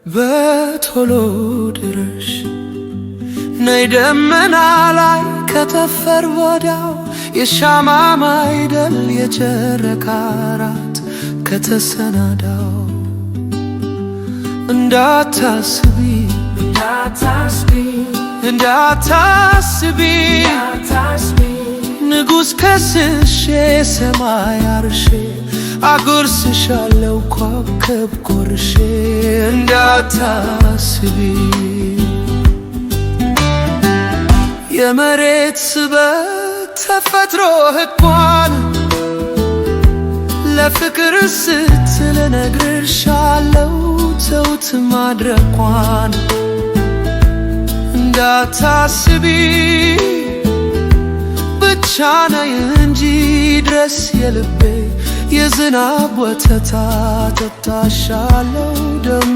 በቶሎ ድረሽ ነይ ደመና ላይ ከተፈር ወዲያው፣ የሻማ ማይደል የጨረቃ ራት ከተሰናዳው። እንዳታስቢ፣ እንዳታስቢ፣ እንዳታስቢ፣ እንዳታስቢ፣ ንጉሥ ከስሼ ሰማይ አርሼ አጉርስሻለሁ ኮከብ ቆርሼ። እንዳታስቢ፣ የመሬት ስበት ተፈጥሮ ሕጓን ለፍቅር ስትል እነግርሻለሁ ተውት ማድረኳን። እንዳታስቢ፣ ብቻ ነይ እንጂ ድረስ የልቤ፣ የዝናብ ወተት አጠጣሻለሁ ደም